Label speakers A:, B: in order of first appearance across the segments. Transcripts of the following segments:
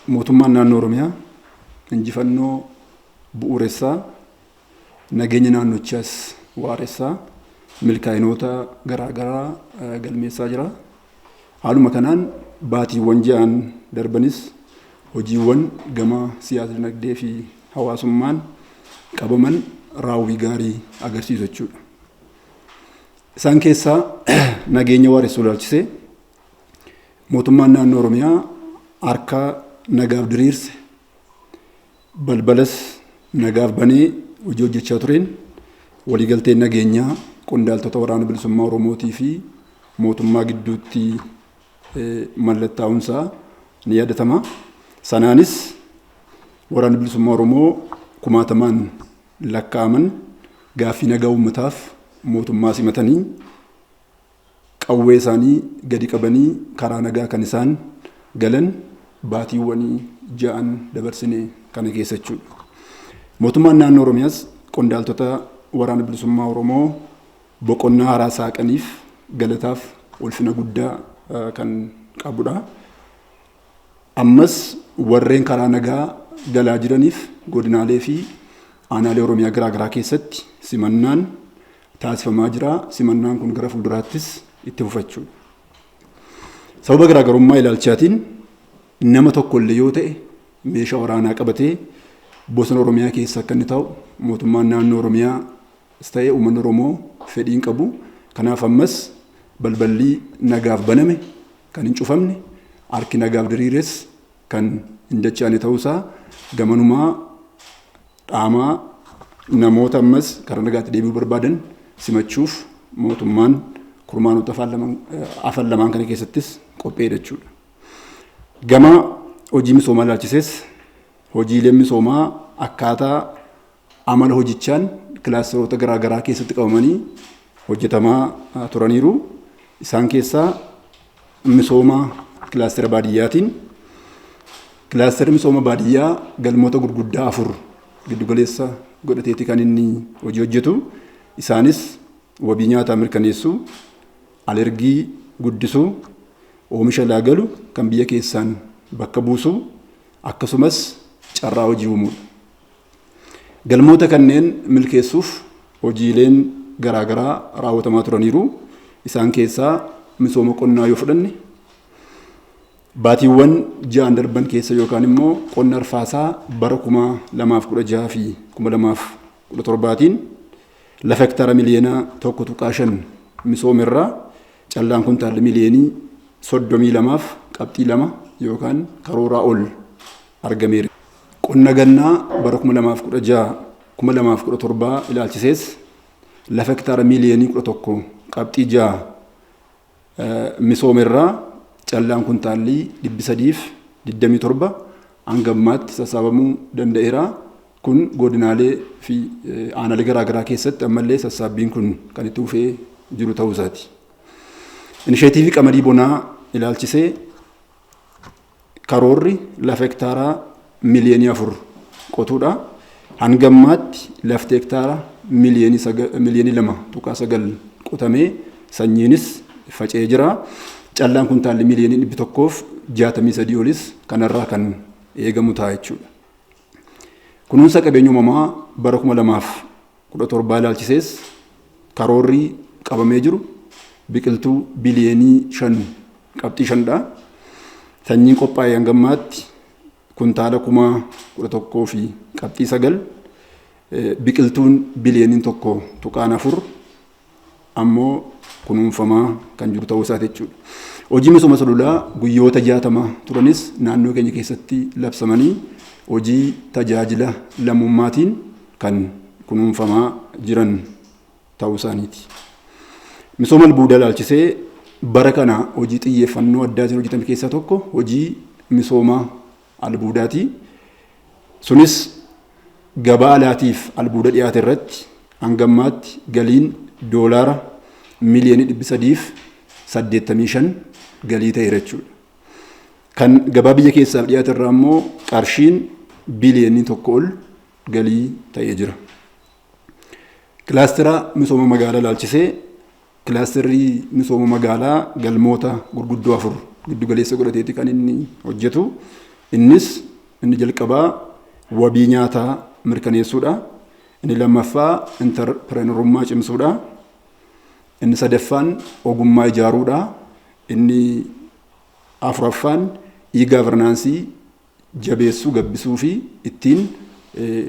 A: Mootummaan naannoo Oromiyaa injifannoo bu'uuressaa, nageenya naannochaas waaressaa, milkaa'inoota garaagaraa galmeessaa jira. Haaluma kanaan baatiiwwan 6n darbanis hojiiwwan gama siyaas dinagdee fi hawaasummaan qabaman raawwii gaarii agarsiisu jechuudha. Isaan keessaa nageenya waaressuu ilaalchisee mootummaan naannoo Oromiyaa harka nagaaf diriirse, balbalas nagaaf banee hojii hojjechaa tureen waliigalteen nageenyaa qondaaltota Waraana Bilisummaa Oromootii fi mootummaa gidduutti mallattaa'uunsaa ni yaadatama. Sanaanis Waraanni Bilisummaa Oromoo kumaatamaan lakkaa'aman gaaffii nagaa uummataaf mootummaa simatanii qawwee isaanii gadi qabanii karaa nagaa kan isaan galan baatiiwwanii 6n dabarsine kana keessa jechuudha. Mootummaan naannoo Oromiyaas qondaaltota Waraana Bilisummaa Oromoo boqonnaa haaraa saaqaniif galataaf ulfina guddaa kan qabudha. Ammas warreen karaa nagaa galaa jiraniif godinaalee fi aanaalee Oromiyaa garaa garaa keessatti simannaan taasifamaa jira. Simannaan kun gara fuulduraattis itti fufa jechuudha. Sababa garaagarummaa ilaalchaatiin nama tokko illee yoo ta'e meeshaa waraanaa qabatee bosona Oromiyaa keessa akka inni taa'u mootummaan naannoo Oromiyaa ta'e uummanni Oromoo fedhii hin qabu. Kanaaf ammas balballi nagaaf baname kan hin cufamne, harki nagaaf diriires kan hin dachaane ta'uusaa gamanumaa dhaamaa, namoota ammas karaa nagaatti deebi'uu barbaadan simachuuf mootummaan kurmaanota afan lamaan kana keessattis qopheedha jechuudha. Gama hojii misoomaa ilaalchisees hojiileen misoomaa akkaataa amala hojichaan kilaasteroota garaa garaa keessatti qabamanii hojjetamaa turaniiru. Isaan keessaa misooma kilaastera baadiyyaatiin kilaasterri misooma baadiyyaa galmoota gurguddaa 4 giddugaleessa godhateeti kan inni hojii hojjetu. Isaanis wabii nyaataa mirkaneessuu, alergii guddisuu, oomisha alaa galu kan biyya keessaan bakka buusuu, akkasumas carraa hojii uumuudha. Galmoota kanneen milkeessuuf hojiileen garaagaraa raawwatamaa turaniiru. Isaan keessaa misooma qonnaa yoo fudhanne, baatiiwwan 6n darban keessa yookaan immoo qonna arfaasaa bara 2016 fi 2017tiin lafa hektaara miliyoona 1.5 misoomerraa callaan kuntaalli miliyoonii 32.2 yookaan karooraa ol argameera. Qonna gannaa bara 2016 2017 ilaalchisees lafa hektaara miliyoonii 11.6 misoomerraa callaan kuntaalli 327 hanga ammaatti sassaabamuu danda'eera. Kun godinaalee fi aanaalee garaa garaa keessatti ammallee sassaabbiin kun kan itti fufee jiru ta'uu isaati. Inisheetiivii qamadii bonaa ilaalchisee karoorri lafa hektaaraa miliyoonii 4 qotuudha. Hanga ammaatti lafti hektaara miliyoonii 2.9 qotamee sanyiinis faca'ee jira. Callaan kuntaalli miliyoonii 163 olis kanarraa kan eegamu ta'a jechuudha. Kunuunsa qabeenya uumamaa bara 2017 ilaalchisees karoorri qabamee jiru biqiltuu biliyoonii 5.5dha. Sanyiin qophaa'e hanga ammaatti kuntaala 11,000.9, biqiltuun biliyooniin 1.4 ammoo kunuunfamaa kan jiru ta'uu isaati jechuudha. Hojii misooma sululaa guyyoota 60 turanis naannoo keenya keessatti labsamanii hojii tajaajila lammummaatiin kan kunuunfamaa jiran ta'uu isaaniiti. Misooma albuudaa ilaalchisee bara kana hojii xiyyeeffannoo addaatiin hojjetame keessaa tokko hojii misooma albuudaati. Sunis gabaa alaatiif albuuda dhiyaate irratti hanga ammaatti galiin doolaara miliyoonii 385 galii ta'eera jechuudha. Kan gabaa biyya keessaaf dhiyaate irraa immoo qarshiin biliyoonii 1 ol galii ta'ee jira. Kilaastera misooma magaalaa ilaalchisee kilaasterri misooma magaalaa galmoota gurguddoo 4 giddu galeessa godhateeti kan inni hojjetu. Innis inni jalqabaa wabii nyaataa mirkaneessuudha. Inni lammaffaa intarpireenerummaa cimsuudha. Inni sadaffaan ogummaa ijaaruudha. Inni afuraffaan e-gaavernaansii jabeessuu, gabbisuu fi ittiin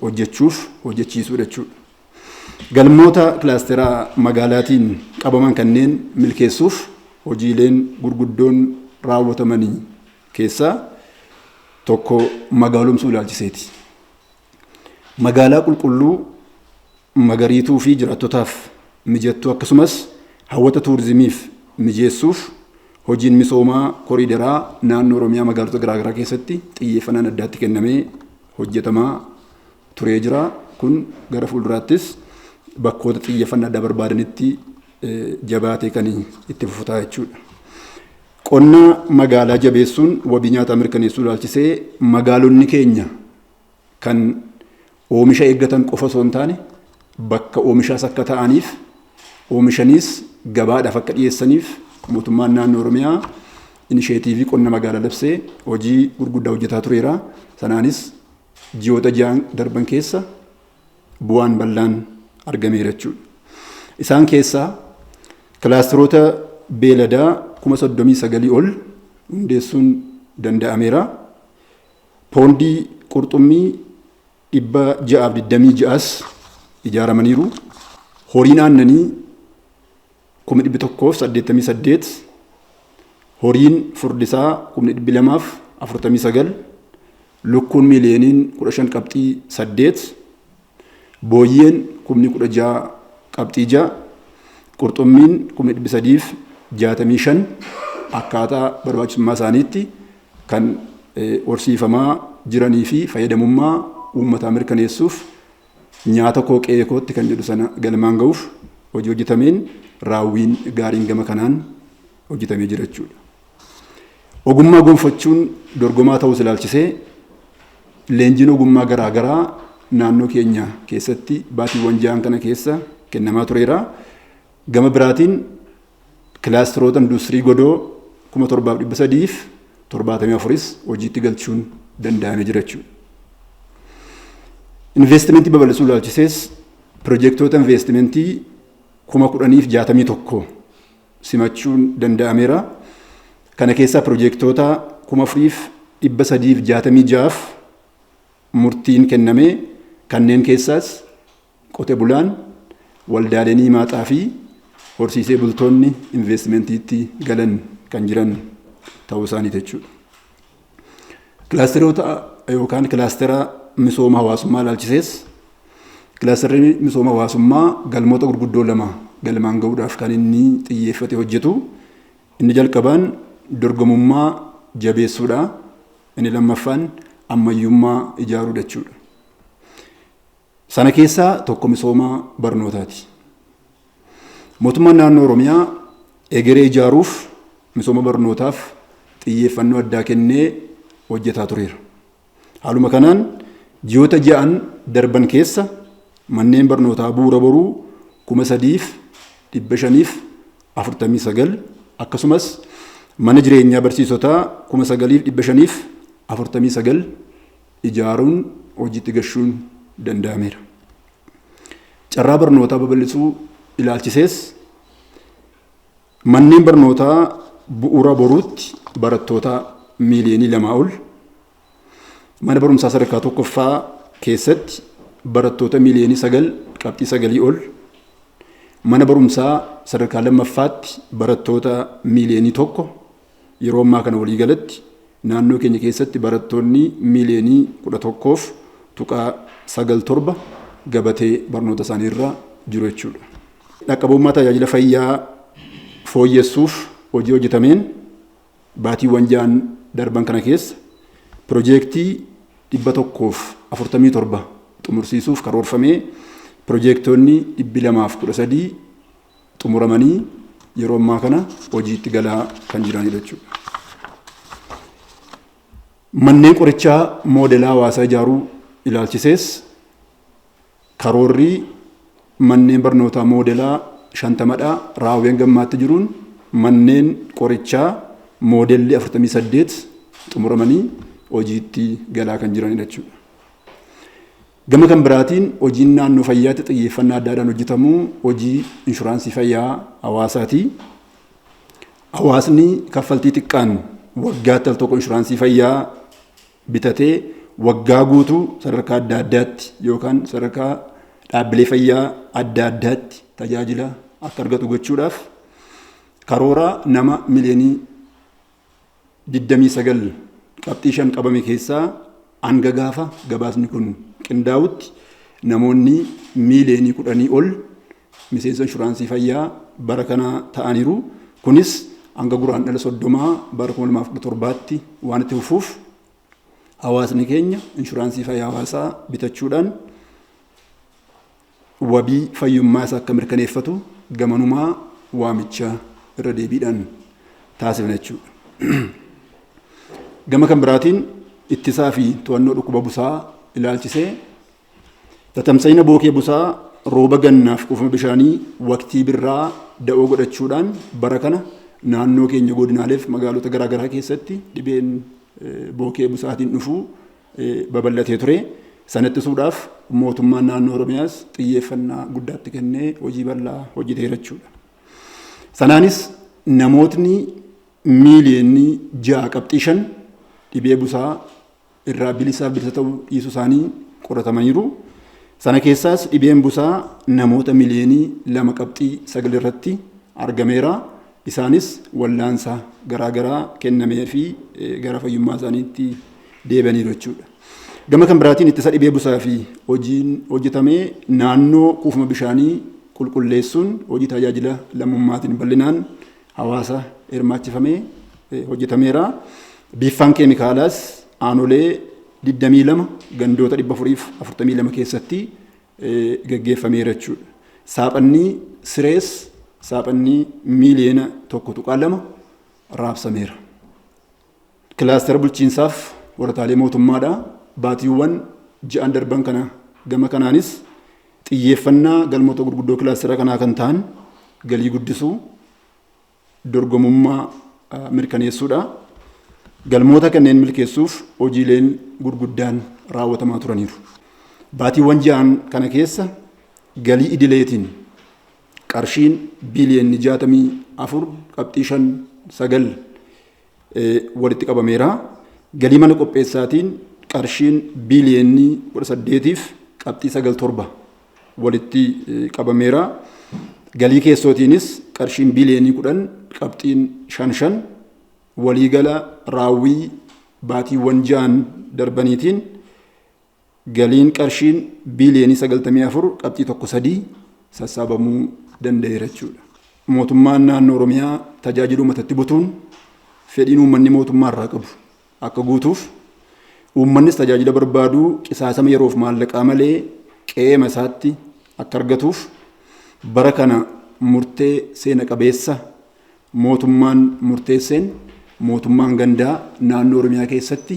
A: hojjechuuf hojjechiisuudha jechuudha. Galmoota kilaasteraa magaalaatiin qabaman kanneen milkeessuuf hojiileen gurguddoon raawwatamanii keessaa tokko magaalomsuu ilaalchiseeti. Magaalaa qulqulluu, magariituu fi jiraattotaaf mijattuu akkasumas hawwata tuurizimiif mijeessuuf hojiin misoomaa koriidaraa naannoo Oromiyaa magaalota garaagaraa keessatti xiyyeeffannaan addaatti kennamee hojjetamaa turee jira. Kun gara fuulduraattis bakkoota xiyyeeffannaa addaa barbaadanitti jabaatee kan itti fufutaa jechuudha. Qonna magaalaa jabeessuun wabii nyaataa mirkaneessuu ilaalchisee magaalonni keenya kan oomisha eeggatan qofa osoo hin taane bakka oomishaas akka ta'aniif, oomishaniis gabaadhaaf akka dhiyeessaniif mootummaan naannoo Oromiyaa inisheetiivii qonna magaalaa labsee hojii gurguddaa hojjetaa tureera. Sanaanis ji'oota 6 darban keessa bu'aan bal'aan argameera jechuudha. Isaan keessaa kilaasteroota beeladaa 39,000 ol hundeessuun danda'ameera. Poondii qurxummii 626s ijaaramaniiru. Horiin aannanii 188,000, horiin furdisaa 249,000, lukkuun miiliyooniin 15.8, booyyeen 16.6,000, qurxummiin 365,000 akkaataa barbaachisummaa isaaniitti kan horsiifamaa jiranii fi fayyadamummaa uummataa mirkaneessuuf nyaata koo qe'ee kootti kan jedhu sana galmaan ga'uuf hojii hojjetameen raawwiin gaariin gama kanaan hojjetamee jira jechuudha. Ogummaa gonfachuun dorgomaa ta'uus ilaalchisee leenjiin ogummaa garaa garaa naannoo keenya keessatti baatiiwwan 6 kana keessa kennamaa tureera. Gama biraatiin kilaasteroota industirii godoo 7,374s hojiitti galchuun danda'amee jira jechuudha. Investimentii babal'isuu ilaalchisees pirojektoota investimentii 10,061 simachuun danda'ameera. Kana keessaa pirojektoota 4,366f murtiin kenname, kanneen keessaas qote bulaan, waldaaleen himaaxaa fi horsiisee bultoonni investimentiitti galan kan jiran ta'uu isaaniiti jechuudha. Kilaasteroota yookaan kilaastera misooma hawaasummaa ilaalchisees kilaasterri misooma hawaasummaa galmoota gurguddoo lama galmaan ga'uudhaaf kan inni xiyyeeffate hojjetu. Inni jalqabaan dorgomummaa jabeessuudha. Inni lammaffaan ammayyummaa ijaaruudha jechuudha. Sana keessaa tokko misooma barnootaati. Mootummaan naannoo Oromiyaa egeree ijaaruuf misooma barnootaaf xiyyeeffannoo addaa kennee hojjetaa tureera. Haaluma kanaan ji'oota 6n darban keessa manneen barnootaa bu'uura boruu 3,549 akkasumas mana jireenyaa barsiisotaa 9,549 ijaaruun hojiitti gashuun danda'ameera. Carraa barnootaa babal'isuu ilaalchisees manneen barnootaa bu'uura boruutti barattoota miiliyoonii 2 ol, mana barumsaa sadarkaa tokkoffaa keessatti barattoota miiliyoonii 9.9 ol, mana barumsaa sadarkaa lammaffaatti barattoota miiliyoonii 1, yeroo ammaa kana walii galatti naannoo keenya keessatti barattoonni miiliyoonii 11.97 gabatee barnoota isaanii irra jiru jechuudha. Dhaqqabummaa tajaajila fayyaa fooyyessuuf hojii hojjetameen baatiiwwan 6n darban kana keessa piroojeektii 147 xumursiisuuf karoorfamee piroojeektoonni 213 xumuramanii yeroo ammaa kana hojiitti galaa kan jiranidha jechuudha. Manneen qorichaa moodelaa hawaasaa ijaaruu ilaalchisees karoorri manneen barnootaa moodelaa 50dha. Raawwii hanga ammaatti jiruun manneen qorichaa moodelli 48 xumuramanii hojiitti galaa kan jiranidha jechuudha. Gama kan biraatiin hojiin naannoo fayyaatti xiyyeeffannaa addaadhaan hojjetamu hojii inshuraansii fayyaa hawaasaati. Hawaasni kaffaltii xiqqaan waggaatti al tokko inshuraansii fayyaa bitatee waggaa guutuu sadarkaa adda addaatti yookaan sadarkaa dhaabbilee fayyaa adda addaatti tajaajila akka argatu gochuudhaaf karoora nama miliyoonii 29.5 qabame keessaa hanga gaafa gabaasni kun qindaa'utti namoonni miiliyoonii 10 ol miseensa inshuraansii fayyaa bara kana ta'aniiru. Kunis hanga Guraandhala 30 bara 2017tti waan itti fufuuf hawaasni keenya inshuraansii fayyaa hawaasaa bitachuudhaan wabii fayyummaa isaa akka mirkaneeffatu gamanumaa waamicha irra deebiidhaan taasifna jechuudha. Gama kan biraatiin ittisaa fi to'annoo dhukkuba busaa ilaalchisee tatamsa'ina bookee busaa rooba gannaaf kuufama bishaanii waqtii birraa da'oo godhachuudhaan bara kana naannoo keenya godinaaleef magaalota garaagaraa keessatti dhibeen bookee busaatiin dhufu babal'atee ture. Sana ittisuudhaaf mootummaan naannoo Oromiyaas xiyyeeffannaa guddaatti kennee hojii bal'aa hojjeteera jechuudha. Sanaanis namootni miiliyoonii 6.5 dhibee busaa irraa bilisaaf bilisa ta'uu dhiisuu isaanii qoratamaniiru. Sana keessaas dhibeen busaa namoota miliyoonii 2.9 irratti argameera. Isaanis wallaansa garaagaraa kennamee fi gara fayyummaa isaaniitti deebi'aniiru jechuudha. Gama kan biraatiin ittisa dhibee busaa fi hojiin hojjetamee naannoo kuufama bishaanii qulqulleessuun hojii tajaajila lammummaatiin bal'inaan hawaasa hirmaachifamee hojjetameera. Biiffaan keemikaalaas aanolee 22 gandoota 442 keessatti gaggeeffameera jechuudha. Saaphanni sirees saaphanni miiliyoona 1.2 raabsameera. Kilaastara bulchiinsaaf warataalee mootummaadha. Baatiiwwan ja'an darban kana gama kanaanis xiyyeeffannaa galmoota gurguddoo kilaastara kanaa kan ta'an galii guddisuu, dorgomummaa mirkaneessuudha. Galmoota kanneen milkeessuuf hojiileen gurguddaan raawwatamaa turaniiru. Baatiiwwan ja'an kana keessa galii idileetiin qarshiin biiliyoonni 64.59 walitti qabameera. Galii mana qopheessaatiin qarshiin biiliyoonni 18.97 walitti qabameera. Galii keessootiinis qarshiin biiliyoonii 10.55 waliigala raawwii baatiiwwan ja'an darbaniitiin galiin qarshiin biiliyoonii 94.13 sassaabamuu danda'eera jechuudha. Mootummaan naannoo Oromiyaa tajaajila uummatatti butuun fedhiin uummanni mootummaa irraa qabu akka guutuuf uummannis tajaajila barbaadu qisaasama yeroof maallaqaa malee qe'eema isaatti akka argatuuf bara kana murtee seena qabeessa mootummaan murteesseen mootummaan gandaa naannoo Oromiyaa keessatti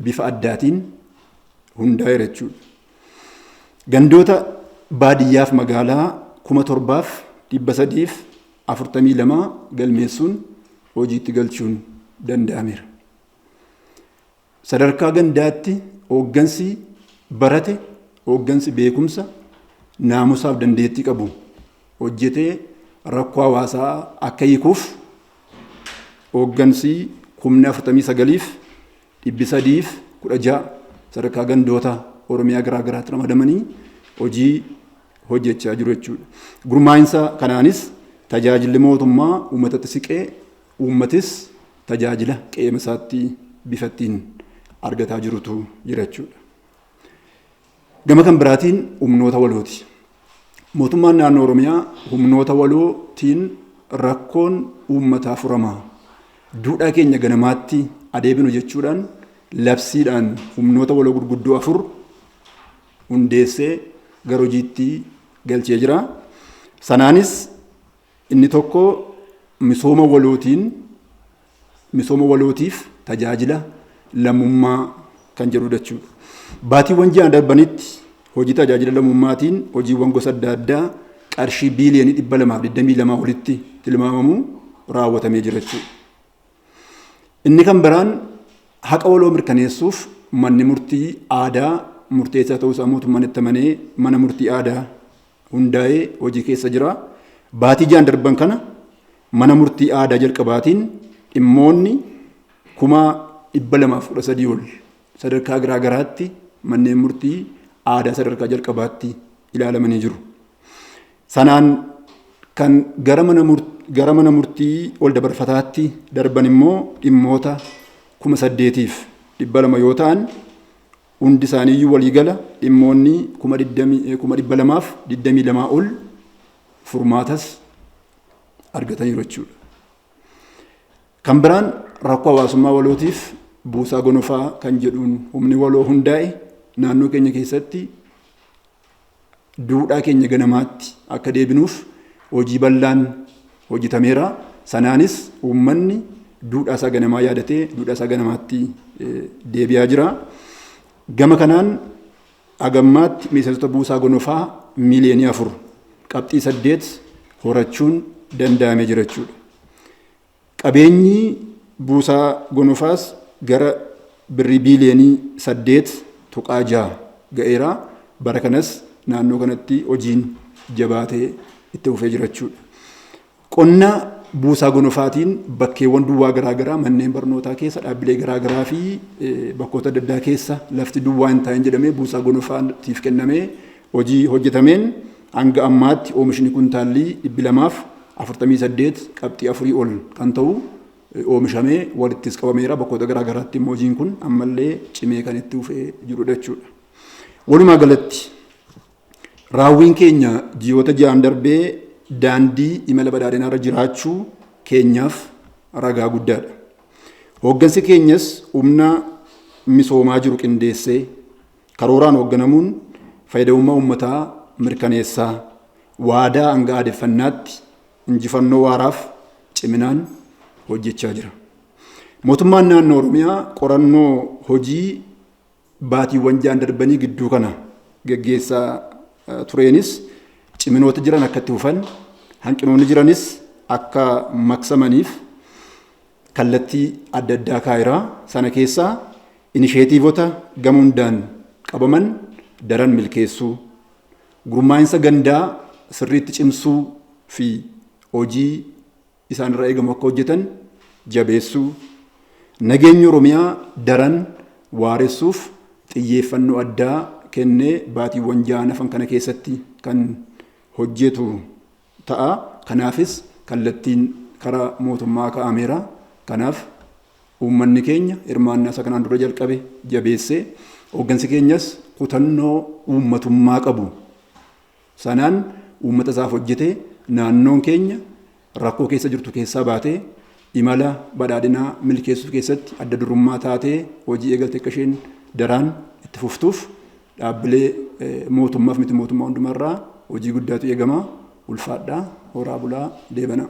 A: bifa addaatiin hundaa'eera jechuudha. Gandoota baadiyyaaf magaalaa 7342 galmeessuun hojiitti galchuun danda'ameera. Sadarkaa gandaatti hooggansi barate, hooggansi beekumsa, naamusaaf dandeettii qabu hojjetee rakkoo hawaasaa akka hiikuuf hooggansi 49,316 sadarkaa gandoota Oromiyaa garaa garaatti ramadamanii hojii hojjechaa jiru jechuudha. Gurmaa'insa kanaanis tajaajilli mootummaa uummatatti siqee uummatis tajaajila qe'eema isaatti bifa ittiin argataa jirutu jira jechuudha. Gama kan biraatiin humnoota walooti. Mootummaan naannoo Oromiyaa humnoota walootiin rakkoon uummataa furama. Duudhaa keenya ganamaatti adeeminu jechuudhaan labsiidhaan humnoota waloo gurguddoo 4 hundeessee gara hojiitti galchee jira. Sanaanis inni tokko misooma walootiin misooma walootiif tajaajila lammummaa kan jedhudha jechuudha. Baatiiwwan ji'an darbanitti hojii tajaajila lammummaatiin hojiiwwan gosa adda addaa qarshii biiliyoonii 222 olitti tilmaamamu raawwatamee jira jechuudha. Inni kan biraan Haqa waloo mirkaneessuuf manni murtii aadaa murteessaa ta'uusaa mootummaan itti amanee mana murtii aadaa hundaa'ee hojii keessa jira. Baatii 6 darban kana mana murtii aadaa jalqabaatiin dhimmoonni 213,000 ol sadarkaa garaa garaatti manneen murtii aadaa sadarkaa jalqabaatti ilaalamanii jiru. Sanaan kan gara mana murtii ol dabarfataatti darban immoo dhimmoota 8,200 yoo ta'an hundi isaaniiyyuu waliigala dhimmoonni 222,000 ol furmaatas argataniiru jechuudha. Kan biraan rakkoo hawaasummaa walootiif buusaa gonofaa kan jedhuun humni waloo hundaa'e naannoo keenya keessatti duudhaa keenya ganamaatti akka deebinuuf hojii bal'aan hojjetameera. Sanaanis uummanni duudhaa isaa ganamaa yaadatee duudhaa isaa ganamaatti deebi'aa jira. Gama kanaan hagammaatti miseensota buusaa gonofaa miiliyoonii 4.8 horachuun danda'amee jira jechuudha. Qabeenyi buusaa gonofaas gara birrii biiliyoonii 8.6 ga'eera. Bara kanas naannoo kanatti hojiin jabaatee itti fufee jira jechuudha. Qonna buusaa gonofaatiin bakkeewwan duwwaa garaagaraa manneen barnootaa keessa dhaabbilee garaagaraa fi bakkoota adda addaa keessa lafti duwwaa hin taa'in jedhamee buusaa gonofaatiif kennamee hojii hojjetameen hanga ammaatti oomishni kuntaalli 248.4 ol kan ta'u oomishamee walittis qabameera. Bakkoota garaagaraatti immoo hojiin kun ammallee cimee kan itti fufee jirudha jechuudha. Walumaa galatti raawwiin keenya ji'oota 6 darbee daandii imala badhaadhinaarra jiraachuu keenyaaf ragaa guddaadha. Hooggansi keenyas humna misoomaa jiru qindeessee karooraan hoogganamuun fayyadamummaa uummataa mirkaneessaa waadaa hanga aadeffannaatti injifannoo waaraaf ciminaan hojjechaa jira. Mootummaan naannoo Oromiyaa qorannoo hojii baatiiwwan 6 darbanii gidduu kana geggeessaa tureenis ciminoota jiran akka itti fufan hanqinoonni jiranis akka maqsamaniif kallattii adda addaa kaa'eera. Sana keessaa inisheetiivota gama hundaan qabaman daran milkeessuu, gurmaa'insa gandaa sirriitti cimsuu fi hojii isaanirraa eegamu akka hojjetan jabeessuu, nageenya Oromiyaa daran waaressuuf xiyyeeffannoo addaa kennee baatiiwwan 6 hafan kana keessatti kan hojjetu ta'a. Kanaafis kallattiin karaa mootummaa kaa'ameera. Kanaaf uummanni keenya hirmaannaa isa kanaan dura jalqabe jabeessee hooggansi keenyas kutannoo uummatummaa qabu sanaan uummata isaaf hojjetee naannoon keenya rakkoo keessa jirtu keessaa baatee imala badhaadhinaa milkeessuu keessatti adda durummaa taatee hojii eegalte akka isheen daraan itti fuftuuf dhaabbilee mootummaaf miti mootummaa hundumarraa hojii guddaatu eegama. Ulfaadhaa, horaa bulaa, deebana.